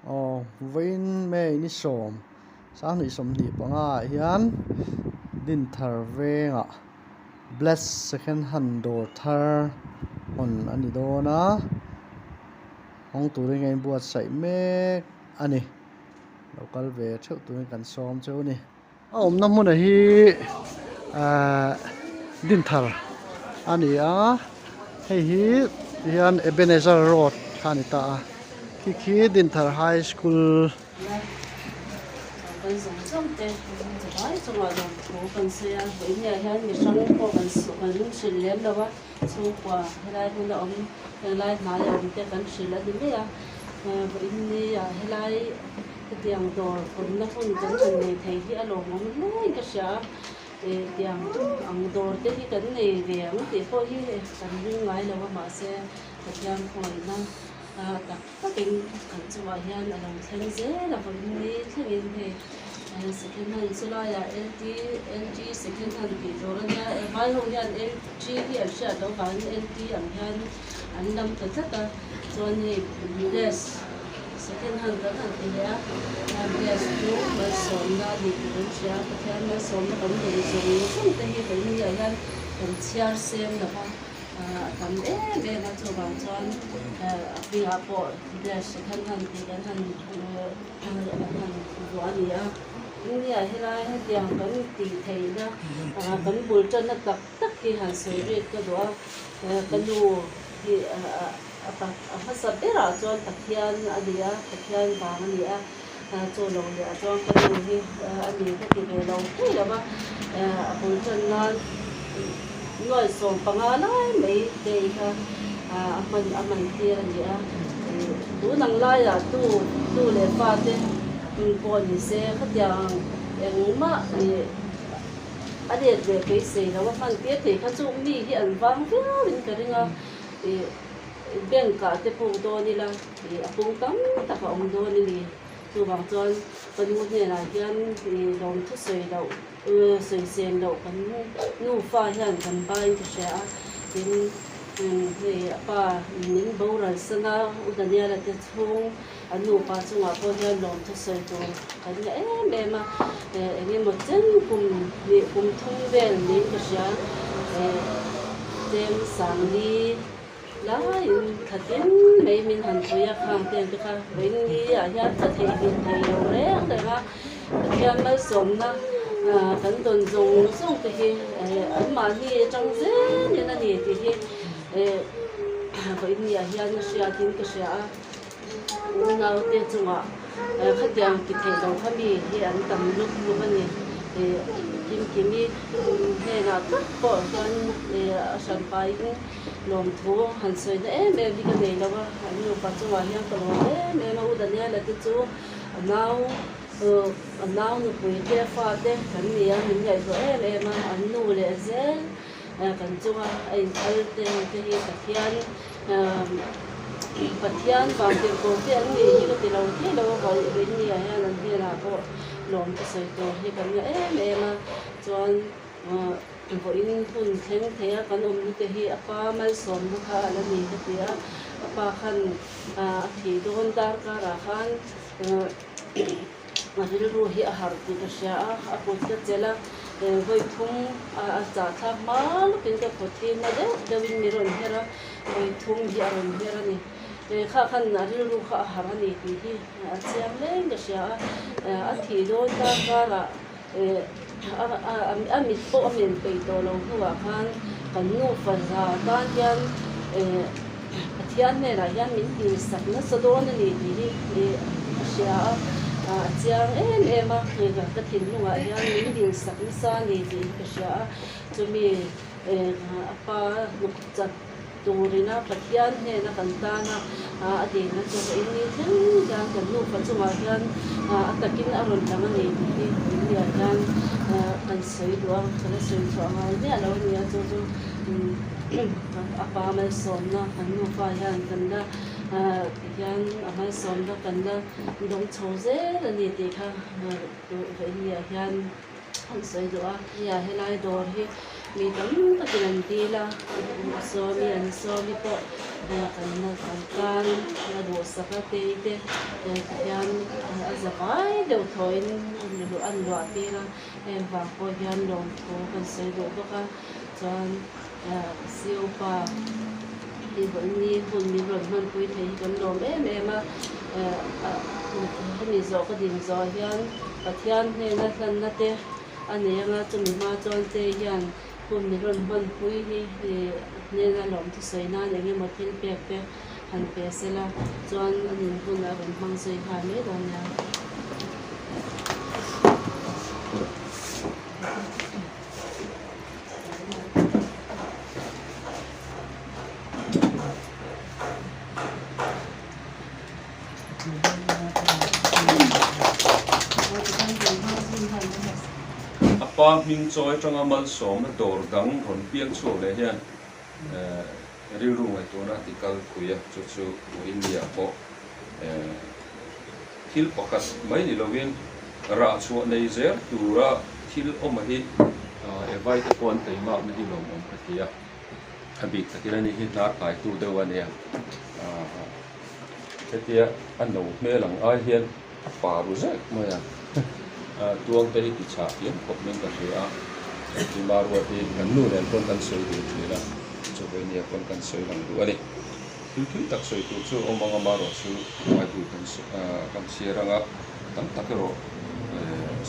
Aw vawiin May ni sawm sanghnih 25 ah hian Dinthar vengah Bless second hand dawr thar hawn a ni dawn a hawng turin a inbuatsaih mek a ni lo kal ve theuh turin kan sawm cheu a ni. A awmna hmun a hi ahh Dinthar a ni a hei hi tihian Ebenezer road kha a ni ta a khi khi Dinthar high school. Hetiang dawr kawmna hun kan han nei thei hi a lawmawm hlein ka hria a, eh tiang ang dawr te hi kan nei ve ang tih pawh hi kan ring ngai lo a mahse Pathian khawngaihna tak takin kan chungah hian a lo thleng zel a vawiin ni thlengin hei second hand chu laiah LT LG second hand tih tur a nia vai ho hian LG hi an hriat loh vangin LT ang hian an lam ta tlat a chuan hei bless. Second hand kan han ti leh a, gas chu malsawmna a ni tih kan hria a, Pathian malsawmna kan dawn zawng zawng te hi kan nia hian kan chhiar sem lo va, a tam em em a, chuvang chuan a hmingah pawh gas second hand tih kan han kan han vuah a ni a. Nia helai hetiang kan tih theihna kan bul tanna tak tak hi han sawi rik ka duh a, ka nu hi A hmasa berah chuan Pathian a ni a, Pathian vang a ni a, chaw lo leh ah chuan ka nu hi a ni ka ti ve lo thei lo va, a bul tan nan nuai 15 lai mai te i kha a hman a man tir a ni a, tun ang laiah tu tu leh fa te pawh ni se khatiang engmah ih a let leh beisei lo a hman tir thei kha chu mi hi an vang viauin ka ring a. Ih bank ah te puk dawn ila ih a pung tam tak a awm dawn a ni. Chuvang chuan ka nu hnenah hian ih lawmthu sawi loh sawi sen loh kan nufa hian kan bain ka hria a. Tin hei a pa min boral san a U Daniela te chhung an nupa chungah pawh hian lawmthu sawi tur kan la em em a. Eng emaw chen kum hnih kum thum vel niin ka hria. Cheng sangli laiin thla tin mai min han pui a, khang ten te kha vawiin ni ah hian ka theihnghilh thei lo reng reng a. Pathian malsawmna kan dawn zawng zawng te hi anmahni atang zelin a ni tih hi vawiin ni ah hian a hriatin ka hria a. Naute chungah khatiang ti theih lo kha mi hi an tam lup lup a ni. Kimkimi hnenah tak pawh chuan a hran pahin lawmthu han sawina em em hi ka nei lo a, an nupa chungah hian ka lawm em em a. U Daniela te chu a nau a nau nupui te a fate kan ni a, min ngaihtuah em em a, an nu leh zel kan chunga a inphal te te hi Pathian Pathian vang tirhkoh te an nih hi ka ti lo thei lo a, Vawinia hian an hnenah pawh lawm ka sawi tur hi kan nga em em a, chuan vawiin hun thleng thei a kan awmna te hi a pa malsawmna kha a la ni ka ti a, a pa khan a thih dawn darkarah khan A rilru hi a harh tih ka hria a, a kut ka chelh a, vawi thum a chah thlak hma lawkin ka kut hi na deuh deuhin mi rawn her a, vawi thum hi a rawn her a ni. Kha khan a rilru kha a harh a ni tih hi a chiang hlein ka hria a, a thih dawn ta karah a mit pawh a men peih tawh lo hnuah khan kan nufa za tan hian Pathian hnenah hian min dilsak nasa dawn a ni tih hi a hria a, a chiang em em a, ka thinlungah hian min dilsak nasa a ni tih hi ka hria a, chumi a pa hnuk chat turina Pathian hnena kan tana a dilna chu ka in ni thleng hian kan nupa chungah hian a takin a rawn lang a ni tih hi tunlaiah hian kan sawi duh a, ka la sawi chhuah ngai miah lo a ni a, chu chu. A pa malsawmna kan nupa hian kan la tihian a malsawmna kan la dawng chho zel a ni tih kha vawiin hian an sawi duh a. Nia helai dawr hi mi tam takin an dil a, sawmi an sawmi pawh Kan kan tan a duhsak a tei te tihian a za vai deuh thawhin an luah tir a heng vang pawh hian lawmthu kan sawi duh bawk a chuan CO pa hi ni hun min rawn hmanpui thei hi kan lawm em em a hemi zawh ka din zawh hian Pathian hnena hlanna te a nei anga chumi hma chuan te hian Hun min rawn hmanpui hi hnena lawmthu sawi nan eng emaw thil pek te han pe se la chuan a nin hun a rawn hmang zui nghal mai dawn nia. A pa hming chawi atanga malsawmna dawr dang rawn piang chhuak leh hian rilru ngaihtuahna a ti kal phui a, chu chu India pawh thil pakhat mai ni lovin rah chhuah nei zel tura thil awm a hi Evai te pawh an teimakna hi lawmawm ka ti a. A bik takin ani hi hnar kaitu deuh a nia aaa hetia a no hmel ang ai hian a pa ru zek mai a tuang te hi ti chhah thiam khawp mai in ka hria a Tima ruat hi kan nu nen pawn kan sawi duh thin a chawhmeh pawn kan sawi lang duh a ni thil thui tak sawi tur chu a awm ang amaherawh chu Bible kan kan chhiar anga tam tak erawh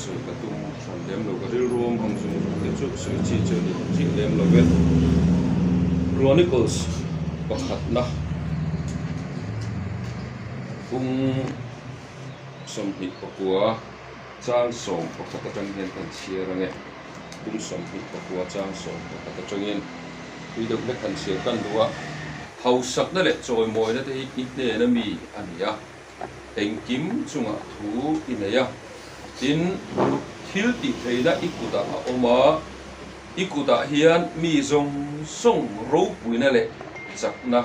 sawi ka tum hran lem lo ka rilru awm ang zawng zawng te chu sawi chi chu a ni chiah lem lo ve. Chronicles pakhatna bung 29 chang 11 atang hian kan chhiar ang e. Bung 21 chang 11 atangin tui deuh hlek han chhiar kan duh a. Hausakna leh chawimawina te hi i hnena mi a ni a. Engkim chungah thu i nei a, tin, thil tih theihna i kutah a awm a, i kutah hian mi zawng zawng ropuina leh chakna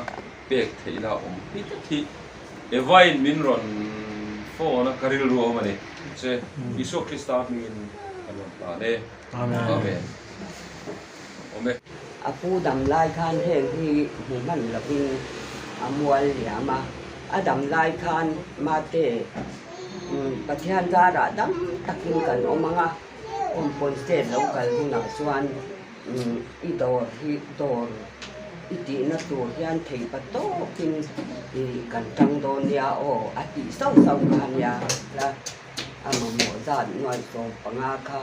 pek theihna a awm hi tak hi Evain min rawn phone a, ka rilru a awm a ni. Che, Isua Krista hmingin kan rawn hlan e. Amen. Awm e. A pu dam lai khan heng hi hmu hman lovin a mual liam a, a dam lai khan mate Pathian zarah dam takin kan awm ang a, awmpawn state lo kal hunah chuan i dawr hi dawr i tihna tur hian thei pa tawkin kan tang dawn nia aw a tih sauh sauh kha nia la. A mamawh zat nuai 15 kha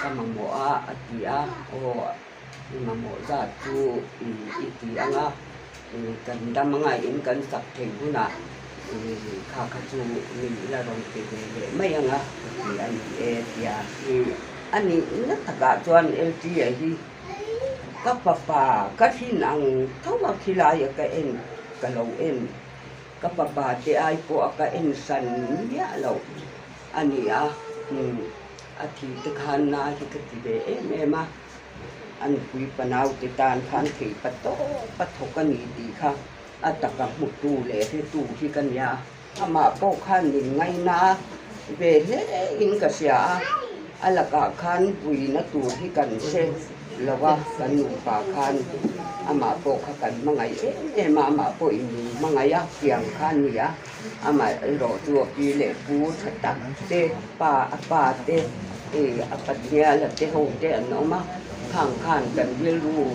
ka mamawh a a ti a, aw i mamawh zat chu i ti ang a, kan dam anga in kan sak theih hunah kha kha chu min ila rawn pe ve leh mai ang a ka ti a ni e tia. A nihna takah chuan LTA hi ka fapa ka hrin ang tho a khilai a ka en ka lo en. Ka fapa te ai pawh a ka en san miah loh a ni a, a thi te khan na hi ka ti ve em em a, a nupui panau te tan khan theih pa tawp a thawk a ni tih kha a taka hmutu leh hretu hi ka nia, amah pawh khan min ngaina ve hle in ka hria a, a lakah khan puina tur hi kan hre lo a, kan nupa khan amah pawh kha kan hmangaih em em a, amah pawhin min hmangaih a, tiang kha a ni a, amah erawh chu a pi leh pu tha tak te pa a pa te ih a pathiala te ho te an awm a, khang khan kan rilru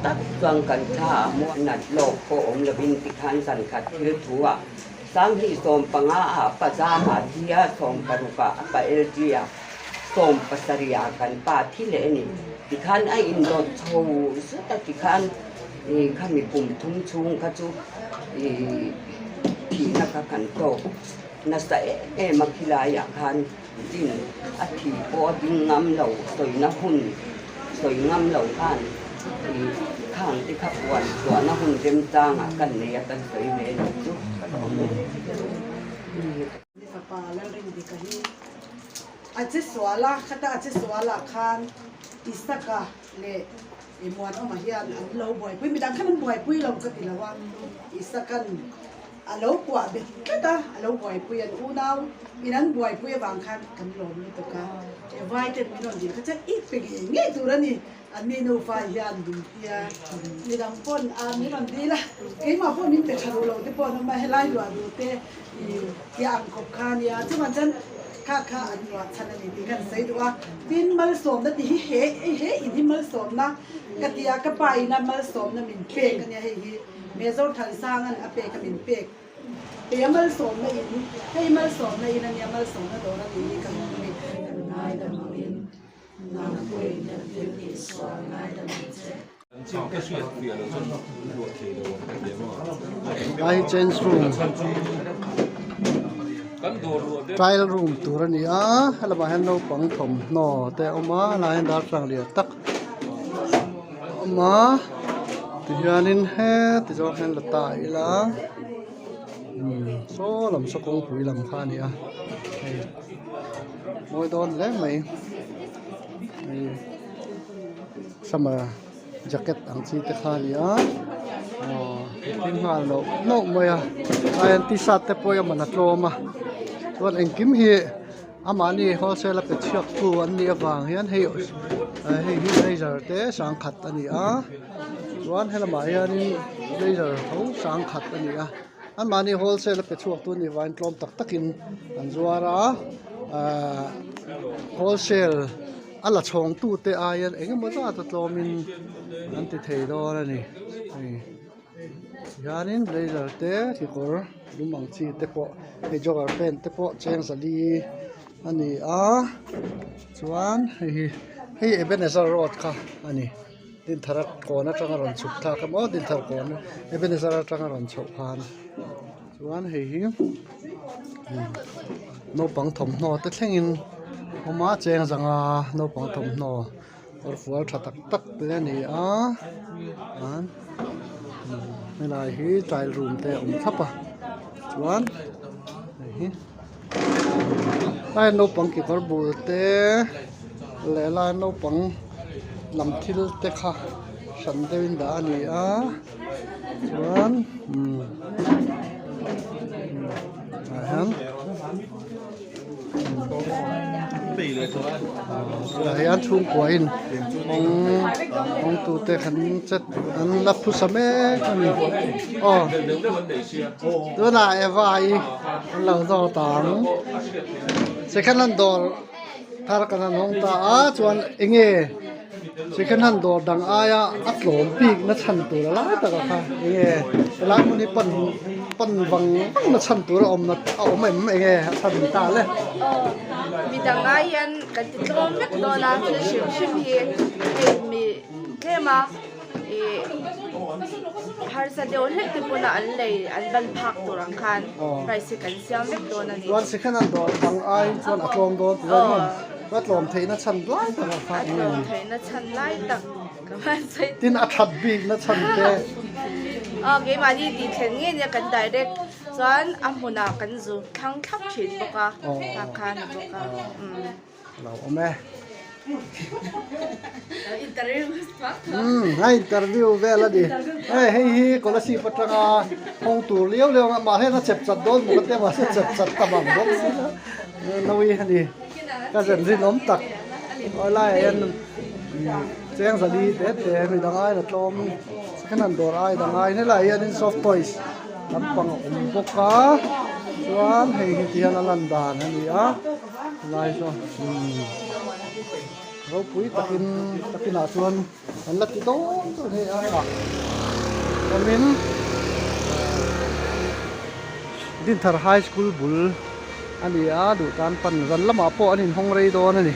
tak chuan kan thla a muan nat lawk pawh awm lovin tikhan zan khat thil thu ah 2015 ah pa Zama thi a, 60 ah a pa LG a. 70 ah kan pa thi leh a ni. Tikhan a indawt chho zet a tikhan ih khami kum thum chhung kha chu ih thihna kha kan tawk nasa em em a khilaiah khan tin a thi pawh a ding ngam lo sawina hun sawi ngam lo khan ih khang te kha puan chhuahna hun remchangah kan nei a kan sawi ve a nih chu ka lo awm e. Ni fapa Lalrindika hi a che sual a, khata a che sualah khan Isaka leh Muanawma hian an lo buaipui, midang khan an buaipui lo ka ti lo a, Isaka'n a lo kuah bet tlat a, a lo buaipui an unau in an buaipui avang khan kan lawm lutuk a, Evaiten min rawn dil kha chuan i pe ngei ngei tur a ni. An ni nufa hian min tia midang pawn a min rawn dil a, keimah pawh min pe tha duh lo te pawh an awm a, helai luah duh te i tia ang khawp kha a nia, chuvang chuan kha kha an luah chhan a ni tih kha an sawi duh a. Tin, malsawmna tih hi he he in hi malsawmna ka ti a, ka pa ina malsawmna min pek a nia hei hi Mezor Thansanga'n a pek a min pek. Kei a malsawmna in, hei malsawmna in a nia, malsawmna dawr a nih hi ka lawm a ni. Kan ngaidam angin nang pawhin kan thil tih sual ngaidam ang che. Lai change room trial room tur a ni a helamah hian naupang thawmhnaw te a awm a helaiah hian darthlalang lian tak a awm a tihianin heti zawng hian la ta ila umm saw lam saw kawngpui lam kha a ni a hei. Mawi dawn hle mai hei summer jacket ang chi te kha a ni a aw thil nghal loh hlauh mai a aian t-shirt te pawh hi a man a tlawm a chuan engkim hi amahni wholesale a pe chhuak tu an nih avang hian hei hei hi blazer te sangkhat a ni a chuan helamah hianin blazer tho sangkhat a ni a. Anmahni wholesale a pe chhuak tu nih vangin tlawm tak takin an zuar a ahh wholesale a la chhawng tute aiin eng emaw zat a tlawmin an ti thei dawn a ni hei hianin blazer te kekawr lum ang chi te pawh hei jogger pant te pawh cheng zali a ni a chuan hei hi hei Ebenezer road kha a ni. Dinthar kawn atanga rawn chhuk thlak emaw Dinthar kawn Ebenezer atanga rawn chhoh khan chuan hei hi naupang thawmhnaw te thlengin awm a cheng zanga naupang thawmhnaw kawr fual tha tak tak te a ni a chuan helai hi trial room te a awm thlap a chuan hei hi Lai naupang kekawr bul te leh lai naupang lam thil te kha hran deuhin dah a ni a chuan umm tah hian tah hian chhungkua in kawng kawng tute khan chet an la phusa mek a ni aw tunah Eva i. An lo zawt ang. Second hand dawr thar kan han hawng ta a chuan enge second hand dawr dang aia a tlawm bik na chhan tur a lai taka kha enge helai hmun hi pan pan vang vang na chhan tur a awm a awm em enge a chhan ni ta le. Aw midang ai hian kan ti tlawm vek dawn a thil hrim hrim hi hei mi tlem a. Ih harsa deuh hlek te pawh an lei an ban phak tur ang khan price hi kan siam vek dawn a ni. Chuan second hand dawr dang ai chuan a tlawm dawn ti dawn maw? A tlawm theihna chhan lai tak a kha A tlawm theihna chhan lai tak ka hman sawi. Tin a that bikna chhan te. Aw keimahni tih thlen ngei nia kan direct chuan a hmunah kan zu thlang thlap thin bawk a tah khan a ni bawk a. Lo awm e. Umm a interview vel a ni. Hei hei hi Kolasib atanga hawng tur liau liau ang a mah hian a chep chat dawn maw ka tia mahse chep chat tam ang bawk si la nawi a ni. Ka zen rinawm tak aw laiah hian cheng zali te te mi dang aiin a tlawm second hand dawr ai dang aiin helaiah hianin soft toys lampang a awm bawk a chuan hei hi ti hian a lan dan a ni a. Helai chu ropui takin takinah chuan an la ti dawn dawn hei a awmin Dinthar High School bul a ni a duh tan pan zan lamah pawh an inhawng rei dawn a ni.